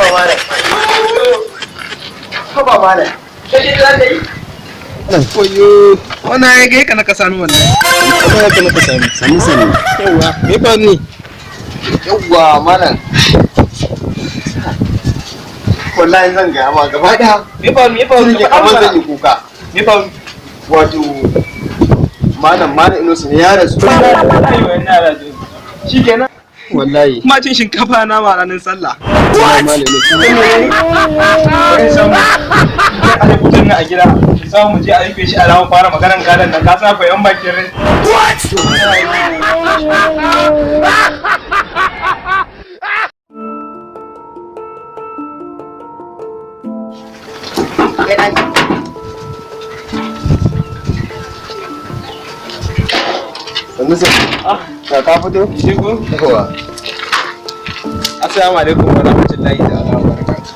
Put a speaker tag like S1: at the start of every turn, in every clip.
S1: Haba malam. Haba malam. Kai za ka yi?
S2: Oyo, wannan ya kai ka na kasa ni wallahi.
S3: Kuma haka na kasa ni.
S4: Sannu sannu.
S2: Yawwa, me fa ni?
S1: Yawwa malam. Wallahi zan gaya ma gaba ɗaya.
S2: Me fa me fa
S1: Sun ke kamar zan yi kuka.
S2: Me fa?
S1: Wato malam malam Inusa ne ya rasu.
S2: Wallahi wannan rajo. Shikenan.
S1: Wallahi.
S2: Kuma cin shinkafa na ma ranar sallah.
S1: Wallahi malam Inusa.
S2: Bari samu. Idan ana fitar na a gida, samu mu je a rufe shi a ramin fara maganar gadon nan ka san akwai yan bakin rai.
S1: Sannu sannu. Ka ka fito?
S2: Shigo.
S1: Yawwa.
S2: Assalamu alaikum wa rahmatullahi ta'ala wa barakatuh.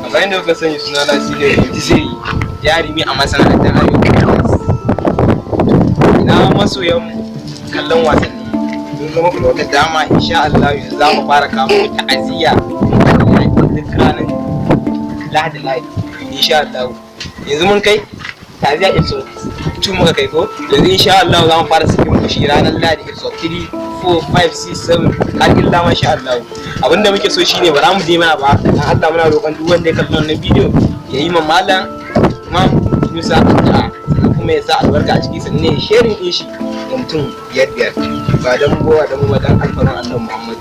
S2: A bayan da kuka sani suna na shine Jisiri jarumi a masana'antar Arewa. Ina masoyan kallon wasanni sun zama ku da wata dama insha Allah yanzu za mu fara kawo muku ta'aziyya duk ranar Lahadi Lahadi insha Allah. Yanzu mun kai ta'aziyya episode 2 muka kai ko yanzu insha Allah za mu fara sakin muku shi ranar Lahadi episode 3 4 5 6 7 har illa masha Allah. Abinda muke so shine ba za mu je mana ba, dan Allah muna roƙon duk wanda ya kalli wannan bidiyo ya yi ma malam Imam Musa addu'a, sannan kuma ya sa albarka a ciki, sannan ya sharing din shi ga mutum biyar biyar, ba dan gowa dan mu ba, dan alfarin Annabi Muhammad.